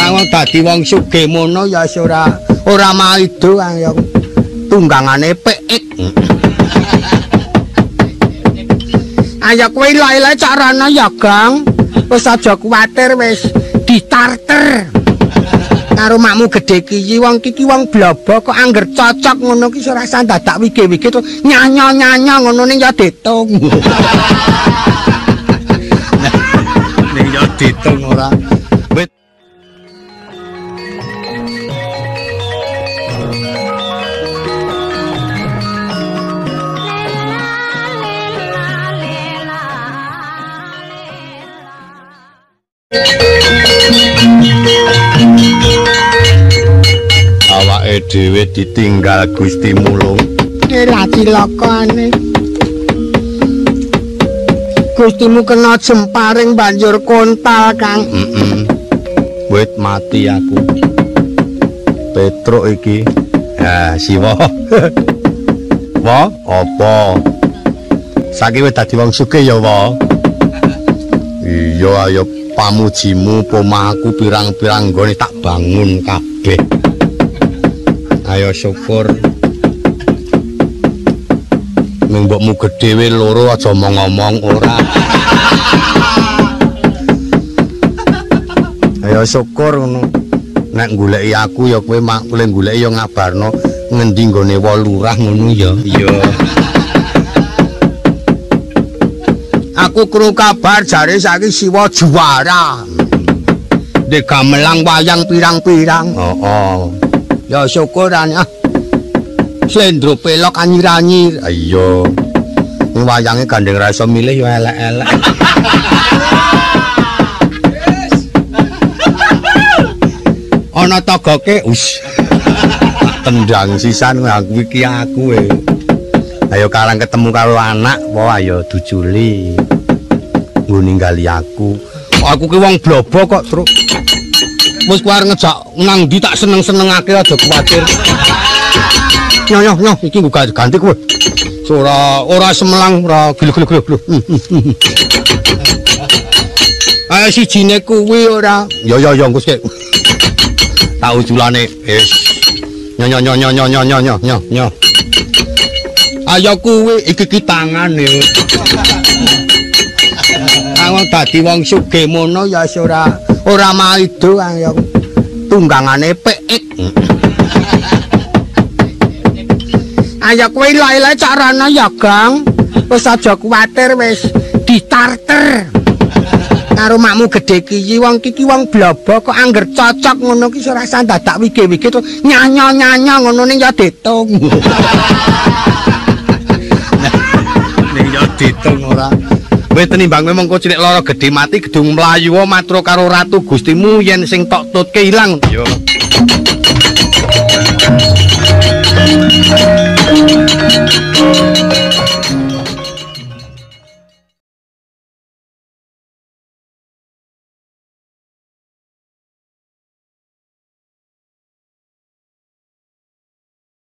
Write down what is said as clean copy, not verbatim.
Wong dadi wong sugih mono ya wis ora maido Kang ya. Tunggangane PX. Ayo kowe ilok-ilok carana ya, Gang. Wis aja kuwatir wis ditarter. Karo makmu gedhe iki wong iki wong blobo kok angger cocok ngono ki ora usah dadak wige-wige terus nyanyo-nyanyo ngono ning ya ditung. Ning ya ditung ora. Awake dhewe ditinggal Gusti Mulung. Ora cilakane. Gustimu kena jemparing banjur kontal, Kang. Heeh. Wit mati aku. Petruk iki. Ha, Siwa. Wa, apa? Saiki wis dadi wong sugih ya, Wa? Iya, ayo pamujimu pomahku pirang-pirang nggone tak bangun kabeh. Ayo syukur. Ning mbokmu gedhe we loro aja omong-omong ora. Ayo syukur ngono. Nek goleki aku ya kowe mak le goleki ya ngabarno ngendi nggone wa lurah ngono ya. Iya. Aku krungu kabar jare saiki Siwa juara. Ndek gamelang wayang pirang-pirang. Heeh. Ya syukuran ah. Slendro pelok anyir-anyir. Iya. Wayange gandeng ra iso milih ya elek-elek. Ana togoke us. Tendang sisan aku iki aku e. Ayo karang ketemu karo anak, wah ayo duculi. Nggo ninggali aku. Aku ki wong blobo kok, Truk. Wis kuwi arep ngejak nang ndi tak seneng-senengake aja kuwatir. Nyoh nyoh iki nggo ganti kowe. Ora ora semelang ora glu-glu-glu. Ayo sijine kuwi ora. Ya ya ya engko sik. Tak uculane wis. Nyoh nyoh nyoh nyoh nyoh nyoh nyoh nyoh. Ayo kuwi iki ki tangane. Wong dadi wong sugih mono ya wis ora maido Kang ya. Tunggangane PX. Ayo kowe ilok-ilok carana ya, Gang. Wis aja kuwatir wis ditarter. Karo makmu gedhe iki wong iki wong blobo kok angger cocok ngono ki ora usah dadak wige-wige terus nyanyo-nyanyo ngono ning ya ditung. Ning ya ditung ora. Wis tenimbang kowe mengko cilik lara gedhe mati gedung mlayu matur karo ratu Gustimu yen sing tok tutke ilang. Iya.